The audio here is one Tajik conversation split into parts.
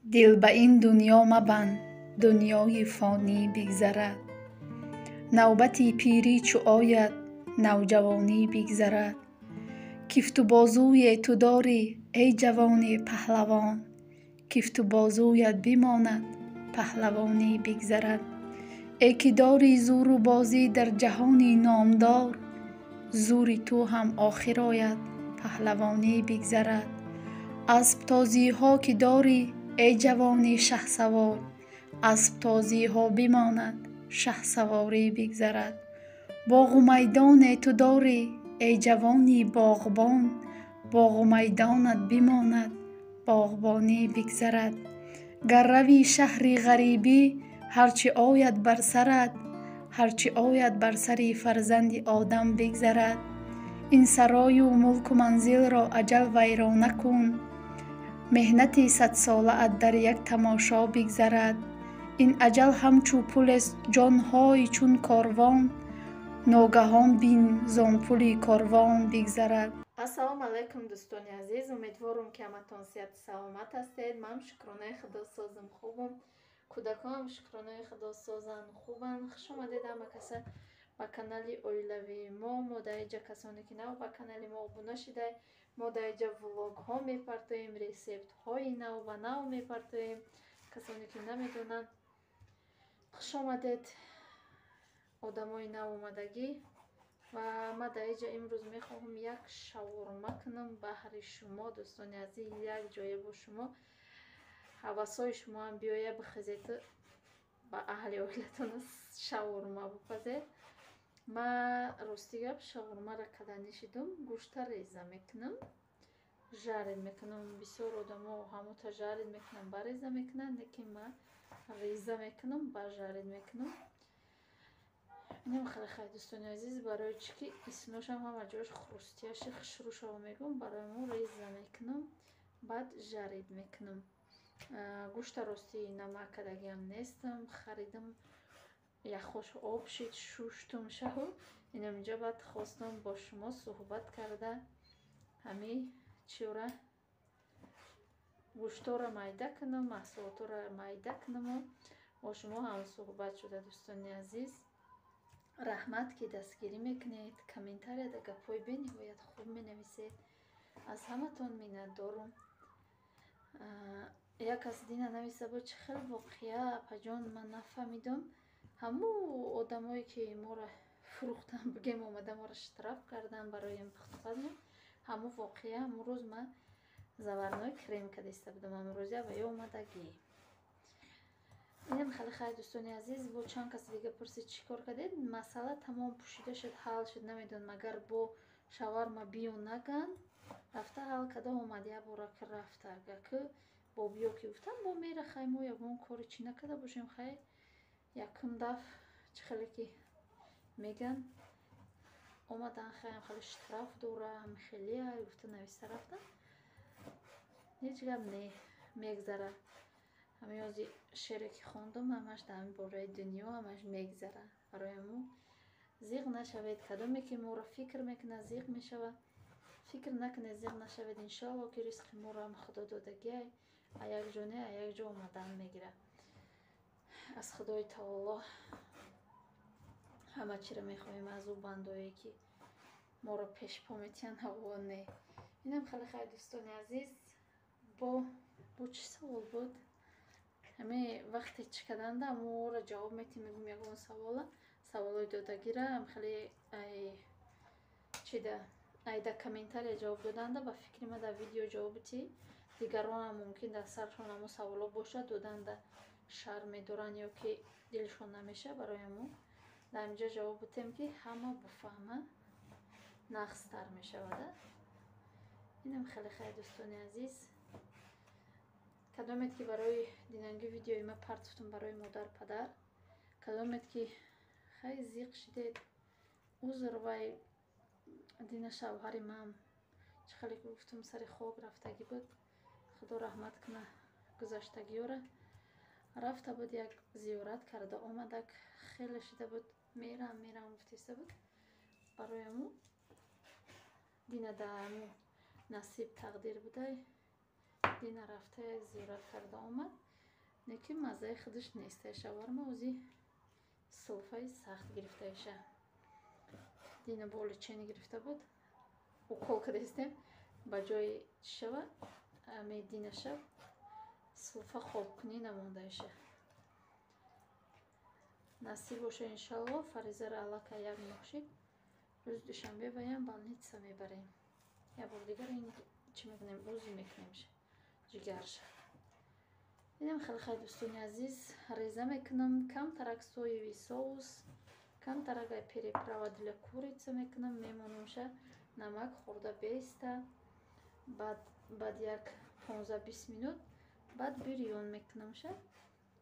Дил ба ин дунё мабанд, дунёи фонӣ бигзарад. Навбати пирӣ чу ояд, навҷавонӣ бигзарад. Кифту бозуе ту дорӣ, эй ҷавони паҳлавон, кифту бозуят бимонад, паҳлавонӣ бигзарад. Э ки дорӣ зӯру бозӣ дар ҷаҳони номдор, зӯри ту ҳам охир ояд, паҳлавонӣ бигзарад. Асбтозиҳо ки дорӣ, эй ҷавони шаҳсавор, асбтозиҳо бимонад, шаҳсаворӣ бигзарад. Боғу майдоне ту дорӣ, эй ҷавони боғбон, боғу майдонат бимонад, боғбонӣ бигзарад. Гар равӣ шаҳри ғарибӣ, ҳарчи ояд бар сарат, ҳарчи ояд бар сари фарзанди одам бигзарад. Ин сарою мулку манзилро аҷал вайрона кун, меҳнати садсолаат дар як тамошо бигзарад. Ин аҷал ҳамчу пулест ҷонҳои чун корвон, ногаҳон бин зон пули корвон бигзарад. Ассалому алайкум, дӯстони азиз. Умедворам, ки ҳаматон сиҳату саломат ҳастед. Ман шукронаи Худо созам, хубам. Кӯдаконам шукронаи Худо созанд, хубанд. Хуш омадед ҳама каса ба канали оилавии мо. Мо дар инҷа, касоне ки нав ба канали мо обуна шидай, мо дар инҷа влогҳо мепартоем, рецептҳои нав ба нав мепартоем. Касоне ки намедонанд, хуш омадед, одамои навомадагӣ. Ва ман дар инҷа имрӯз мехоҳам як шаурма кунам баҳри шумо, дӯстони азиз, як ҷоя бо шумо. Ҳавасҳои шумоам биёя, бихезеду ба аҳли оилатон шаурма бипазед. Ман, рости гап, шаурмаро када нишидум, гӯшта реза мекунам, жарить мекунам. Бисёр одамо ҳамута жарить мекунанд, ба реза мекунанд, лекин ман реза мекунам, ба жарить мекунам. Инам хеле хай, дӯстони азиз, барои чӣ ки исношам ҳама ҷош хрустящий хушрӯ шава мегӯм, барои мо реза мекунам, баъд жарить мекунам. Гӯшта, ростӣ, намак кардагиам нестам, харидам, яхош об шид, шуштум шаҳу. Инам инҷа баъд хостам бо шумо суҳбат карда, ҳами чиёра, гӯштора майда кунам, маҳсулотҳоро майда кунаму бо шумо ҳам суҳбат шуда. Дӯстони азиз, раҳмат, ки дастгирӣ мекунед, комментарияда гапҳои бениҳоят хуб менависед, аз ҳаматон миннатдорум. Як кас дина нависта буд: «Чӣ хел воқеа, апаҷон, ман нафаҳмидам». Ҳамун одамое ки моро фурӯхтан, бигем, омада моро штраф кардан барои пухтупазмо, ҳамун воқеа, ҳамун рӯз ман заварной крем кадиста будам, ҳамун рӯзя ва ё омадагӣ. Инам хеле хайр, дӯстони азиз. Бо чанд каси дига пурсид: «Чӣ кор кардед?» Масъала тамом пӯшида шуд, ҳал шуд. Намедонам, агар бо шаварма биё наган, рафта ҳал карда омад, як бора ки рафта, агар ки бо биё ки гуфтам, бо мера. Хай, мо ягон кори чӣ накарда бошем. Хай, якум даф чӣ хеле ки меган, омадан, хайам хеле штраф дорам, хеле гуфта нависта рафтан. Ҳеҷ гап не, мегзара. Ҳамин ҳози шеъре ки хондум, ҳамаш дар ҳамин бораи дунё, ҳамаш мегзара. Барои ҳамун зиқ нашавед. Кадоме ки моро фикр мекунад, зиқ мешавад, фикр накунед, зиқ нашавед. Иншоалло, ки ризқи моро ҳам Худо додагиай, а як ҷо не, а як ҷо омадан мегирад. Аз Худои Таоло ҳама чиро мехоҳем, аз ӯ бандое ки моро пешпо метиҳанд, ҳаво не. Инам хеле хайр, дӯстони азиз. Бо чӣ савол буд? Ҳами вақте чӣ карданда, моро ҷавоб метиҳем, мегӯм, ягон савола, саволои додагира хеле чида айда комментария ҷавоб доданда, ба фикри ма, дар видео ҷавоб битӣ, дигаронам мумкин дар саршон ҳамон саволо бошад, доданда шарм медоранд ё ки дилшон намешавад. Барои ҳамон дар инҷо ҷавоб битем, ки ҳама буфаҳма, нағзтар мешавада. Инам хеле хайр, дӯстони азиз. Кадомед ки барои динанги видеои ма партофтум барои модар, падар, кадомед ки хай зиқ шидед, узр. Вай дина шавҳари ман, чӣ хеле ки гуфтум, сари хок рафтагӣ буд, Худо раҳмат куна гузаштагиёра. Рафта буд, як зиёрат карда омадак, хеле шида буд, мерам, мерам гуфтиста буд. Барои ҳамун дина дар ҳамун насиб, тақдир будай. Дина рафта як зиёрат карда омад, лекин маззаи худаш нест. Шаварма ози сулфаи сахт гирифтаиша. Дина бо лечение гирифта буд, укол кардастем, ба ҷои чӣ шава, ами динаша сулфа хобкунӣ намондаиша. Насиб боша, иншалло, Фаризаро аллакай як моҳ шид, рӯзи душанбе ваям больница мебарем. Як бор дигар ин чӣ мекунем, УЗИ мекунем ҷигарша. Инам хеле хай, дӯстони азиз, реза мекунам, камтарак соевый соус, камтарак ай приправа для курица мекунам, мемонамша, намак хӯрда беиста. Баъд як 15-20 минут баъд бирён мекунамша.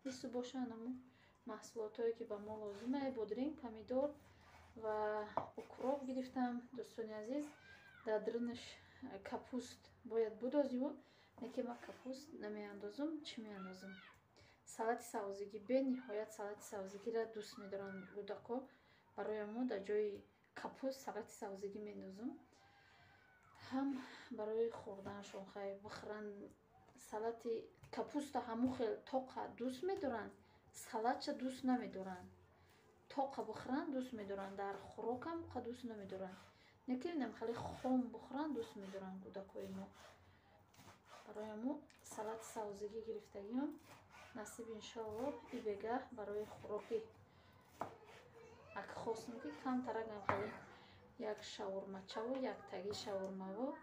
Ису боша анаму маҳсулотое, ки ба мо лозима: бодринг, помидор ва укроп гирифтам. Дӯстони азиз, дар дарунаш капуст бояд будозиву, лекин ман капуст намеандозум. Чӣ меандозум? Салати савзигӣ. Бениҳоят салати савзигиро дӯст медоранд кӯдако. Барои мо дар ҷои капуст салати савзигӣ мендозум, ҳам барои хӯрданашон хай бихӯранд. Салати капуста ҳамун хел тоқа дӯст медоранд, салатша дӯст намедоранд. Тоқа бихӯранд, дӯст медоранд, дар хӯрокам қа дӯст намедоранд, лекин инам хеле хом бихӯранд, дӯст медоранд кӯдакои мо. Барои мо салати савзигӣ гирифтагиам. Насиб, иншоалло, и бегаҳ барои хӯрокӣ ак хостам, ки камтаракам хеле як шаурмачаву як таги шаурмаву,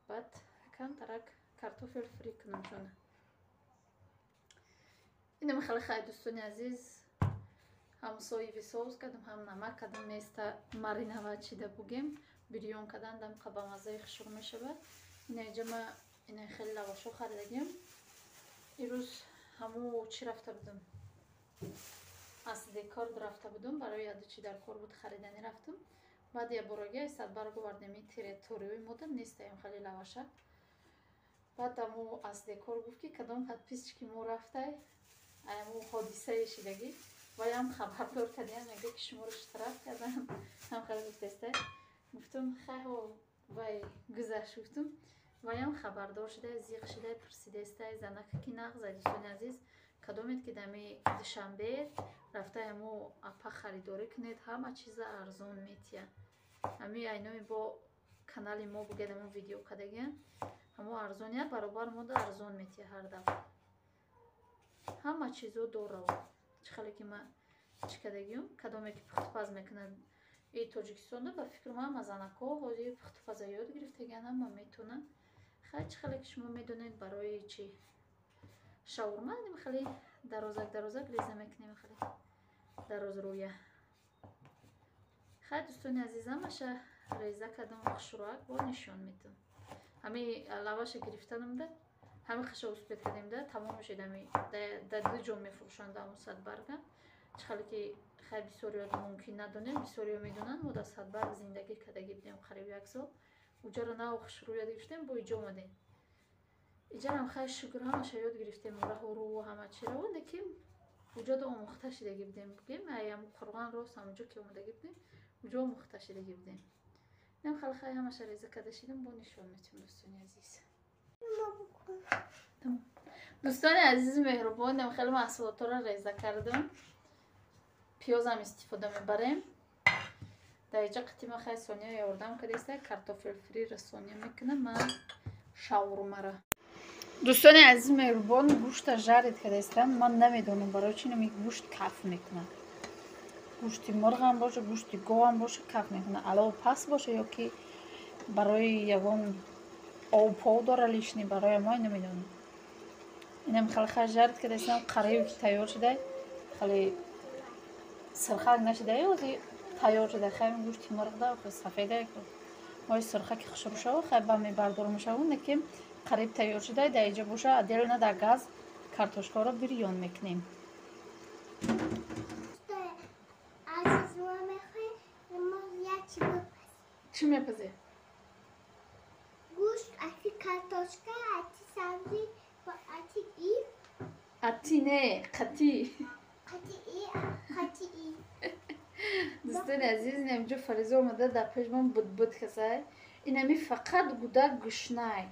баъд камтарак картофель фри кунам шона. Инам хеле хай, дӯстони азиз, ҳам соевый соус кардам, ҳам намак кардам, места мариновать шида бугем, бирён кардан дам ба маззаи хушрӯ мешавад. Инаиҷа ма ина хеле лавашо харидагиам. Ирӯз ҳаму чӣ рафта будам, Асдекор рафта будам, барои яду чӣ дар кор буд, хариданӣ рафтам. Баъд я бороги садбарг овардем, и территорияи мода нестаем хеле лаваша. Баъд аму Асдекор гуфт, ки кадом подписчики мо рафтай, аму ҳодисаи шидагӣ ваям хабардор кардиам, мега, ки шуморо штраф кардам, ҳам хеле гуфтестай. Гуфтам, хайҳо, вай гузашт, гуфтам. Ваям хабардор шуда, зиқ шуда, пурсидестай занака, ки нағза. Дӯстони азиз, кадомед, ки дами Душанбе рафта, аму апа харидорӣ кунед, ҳама чиза арзон метия. Ами айноми бо канали мо бугед, амо видео кардагиам, ҳамо арзония баробар мода арзон метия. Ҳар дафъа ҳама чизо дорав, чӣ хеле ки ма чӣ кардагиам. Кадоме ки пухтупаз мекунад и Тоҷикистонда, ба фикри ман, ҳама занако ҳозир пухтупаза ёд гирифтагиан, ҳама метавонанд. Хай, чӣ хеле ки шумо медонед, барои чӣ шаурма хеле дарозак дарозак реза мекунем, хеле дарозрӯя. Хай, дӯстони азиз, ҳамаша реза кардам хушрӯак, бо нишон метам. Ҳами лаваша гирифтанамда, ҳами хаша успеть кардем да, тамом шид. Ами дар ду ҷо мефурӯшанд аму садбарга. Чӣ хеле ки хай бисёриё мумкин надонем, бисёриё медонанд, мо дар Садбарг зиндагӣ кардагӣ будем қариб як сол. Уҷаро нав хушрӯ ёд гирифтем, бо иҷо омадем. Иҷарам хай, шукр, ҳамаша ёд гирифтем, раҳу ҳама чиро, лекин уҷода омӯхта шидагӣ будем, бугем, аям қурғон рост ҳамуҷо ки омадагӣ будем, уҷо омӯхта шидагӣ будем. Инам хеле хай, ҳамаша реза карда шидам, бо нишон метем, дӯстони азиз. Дӯстони азизу меҳрубон, инам хеле маҳсулотҳоро реза кардам, пиёзам истифода мебарем. Дар иҷа қитима хай Сония ёрдам кардааста, картофель фриро Сония мекунам, ман шаурмара. Дӯстони азизу меҳрубон, гӯшта жарить кардаистам. Ман намедонам, барои чи нами гӯшт каф мекунад. Гӯшти мурғам боша, гӯшти говам боша, каф мекунад. Алов паст боша ё ки барои ягон обпов дора лишний, барои мо намедонам. Инам хеле хай жарить кардаистам, қариб ки тайёр шуда, хеле сирхак нашуда, ози тайёр шуда. Хай, гӯшти мурғда сафеда, мои сирхаки хушрӯ шава, хай ба мебардорум шаву, лекин қариб тайёр шуда. Дар иҷа боша, отдельно дар газ картошкаро бирён мекунем. Азиз, мо мехоҳем як чӣ бипазем. Чӣ мепазем? Гӯшт, ати картошка, ати сабзӣ ва ати и. Ати не, қатӣ. Қати и, қати и. Дӯстони азиз, инамҷо Фариза омада, дар пешмон будбуд касай. Инами фақат гудак гушнай.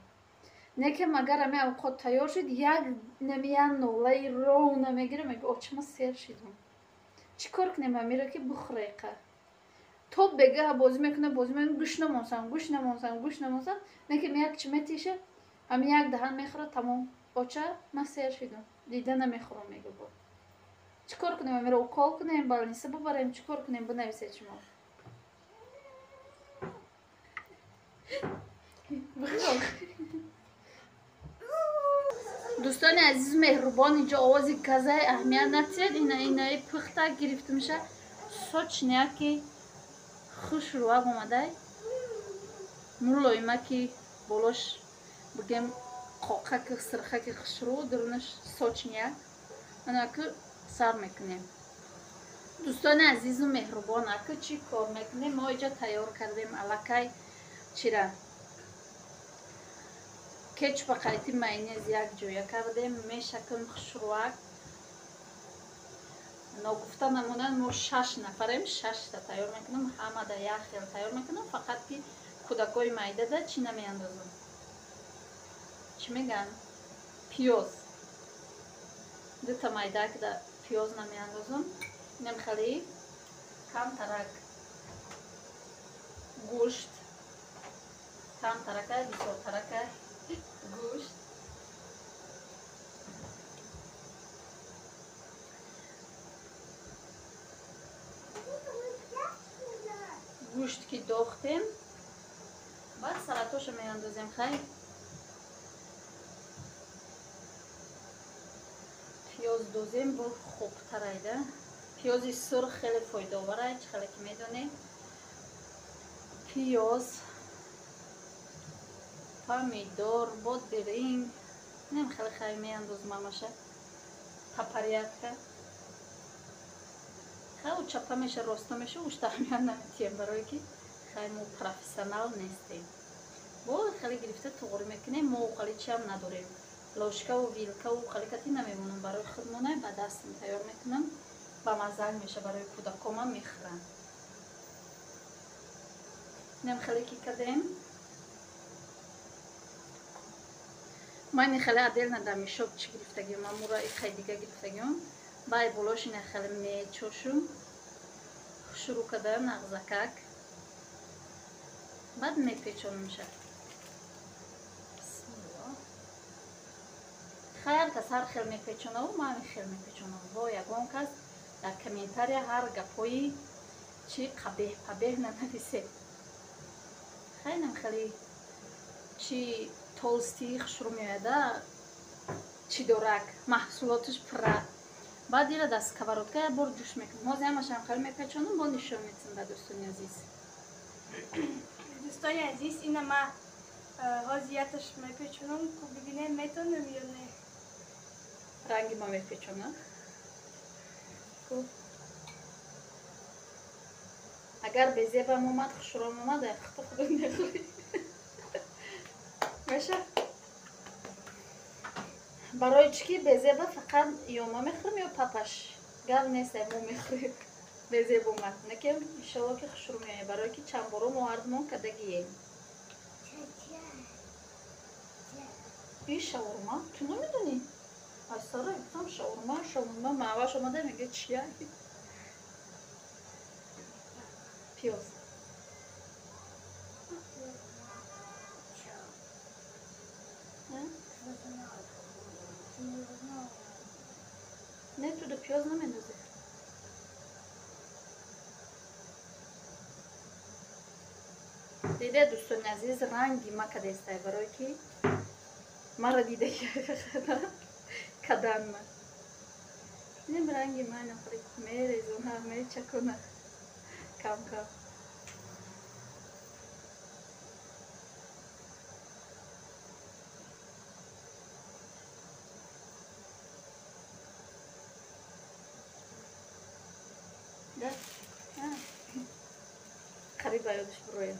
Не ки магар ами авқот тайёр шуд, як намиян нолаи ров намегира, мега очама сер шидум. Чӣ кор кунем амира ки бухӯреқа? То бегаҳа бозӣ мекунад, бозӣ мекунад, гӯш намонсам, гӯш намонсам, гӯш намонсам. Не ки як чӣ метиша, ами як даҳан мехӯрад, тамом. Оча, ман сер шидум. Дида намехӯрам, мега бо. Чӣ кор кунем амира? Укол кунем, больница бубарем, чӣ кор кунем, бинависед шумо. Дӯстони азизу меҳрубон, инҷо овози газаи аҳамият натиҳед. Ина инаи пухта гирифта меша, сочняки хушрӯак омадай, мулоимаки, болош бигем қоқаки сирхаки хушрӯ, дурунаш сочняк. Анаки сар мекунем. Дӯстони азизу меҳрубон, аки чӣ кор мекунем? Мо инҷо тайёр кардем аллакай чира кетчупа қайти майонез як ҷоя кардем, мешакм хушрӯак. Ногуфта намонад, мо шаш нафарем, шашта тайёр мекунам, ҳамада як хел тайёр мекунам, фақат ки кӯдакои майдада чӣ намеандозам, чӣ мегӯянд, пиёз, дута майдакда пиёз намеандозам. Инам хеле камтарак гӯшт, камтарака, бисёртарака гӯшт. Гӯшт ки дохтем, баъд салатоша меандозем. Хай, пиёз дозем, бо хубтарайда. Пиёзи сурх хеле фоидаоварай, чӣ хеле ки медонед. Пиёз, помидор, бодиринг, инам хеле хай меандозм ҳамаша по порядка. Хай, у чапа меша, роста меша, ушта аҳамият наметиҳем, барое ки хай мо профессионал нестем. Бо хеле гирифта туғрӣ мекунем, мо хеле чиам надорем. Ложкаву вилкаву хеле кати намемонам, барои худмона ба дастам тайёр мекунам, ба маззак меша, барои кӯдакомам мехӯранд. Инам хеле ки кардем. Ман ин хеле отдельно дар мешок чӣ гирифтагиам, ман мура иқай дига гирифтагиам. Бай болош ина хеле мечошум, шурӯъ карда нағзакак, баъд мепечонамша. Бисмиллоҳ. Хай, ҳар кас ҳар хел мепечонаву ман ҳамин хел мепечонам. Бо ягон кас дар комментария ҳар гапҳои чи қабеҳ пабеҳ нанависед. Хай, инам хеле чи толстӣ хушрӯ меояда, чӣ дорак, маҳсулоташ пурра. Баъд ира дар сковородка як бор ҷӯш мекунам. Ҳозир ҳамашам хеле мепечонам, бо нишон метиҳам ба дӯстони азиз. Дӯстони азиз, ина ма ҳозир яташ мепечонам, ку бибинем метонам ё не. Ранги ма мепечонам. Агар безебам омад, хушрӯам омад, худо худо мехӯрӣ. Меша? Барои чӣ ки безеба фақат ё ма мехӯрем, ё папаш. Гап нест, мо мехӯрем. Безеб омад. Неки иншолло ки хушрӯ меояд, барое ки чанд боро мо ҳардумон кардагием. И шаурма? Ту намедонӣ? Ай Сара, гуфтам шаурма, шаурма, маъваш омада, мега чия? Пиёз. Не, туда пиёз намендозӣ. Дида, дӯстони азиз, ранги ма кадестай, барое ки мара дида кадан ма. Инам ранги ман мерезона, мечакона кам кам. Да? Қариб ба ёдаш бироям.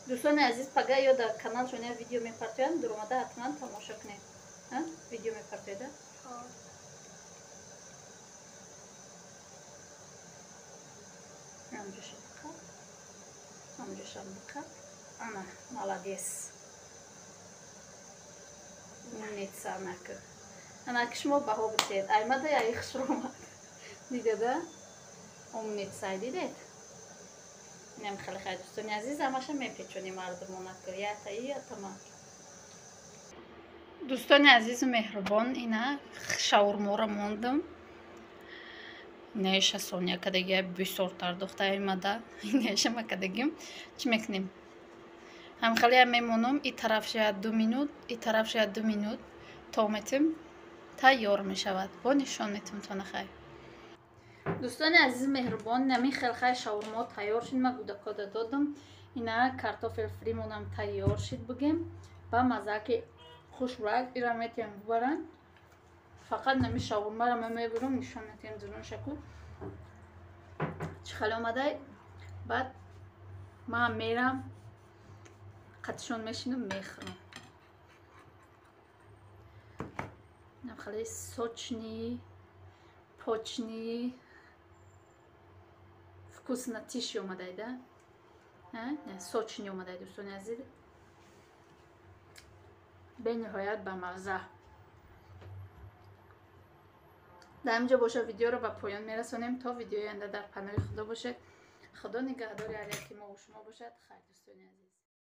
Дӯстони азиз, пага ё дар каналшон як видео мепартоянд, дуромада ҳатман тамошо кунед. Видео мепартояда? Ҳамҷоша биқап, ҳамҷошам биқап. Ана, молодец. Умница, анака. Анаки шумо баҳо битед. Аймада яи хушро омад. Дидеда? Умница, дидед? Инам хеле хай, дӯстони азиз, ҳамаша мепечонем мардумонака. Ята и ятама. Дӯстони азизу меҳрубон, ина шаурморо мондам. Инаиша Соня кадагия бисёртар духта аймада. Инаиша ма кадагим. Чӣ мекунем? Ҳамхелия мемонам, и тараф шояд 2 минут, и тараф шояд 2 минут то метим, тайёр мешавад. Бо нишон метим то нахай. Дӯстони азизи меҳрубон, инами хелхай шаурмо тайёр шуд, ма гудакода додам. Ина картофел фримонам тайёр шуд, бугем. Ба мазаки хушрак ира метием бубаранд. Фақат нами шаурмаро ма мебурам, нишон метием зурун шаку. Чӣ хеле омадай? Баъд ман мерам қатишон мешинам, мехӯрам. Инам хеле сочный, почный, вкуснотищи омадай, да? Сочный омадай, дӯстони азиз. Бениҳоят ба мазза. Дар инҷо боша видеоро ба поён мерасонем. То видеои оянда дар паноҳи Худо бошед. Худо нигаҳдори ҳар яки мо ва шумо бошад. Хайр, дӯстони азиз.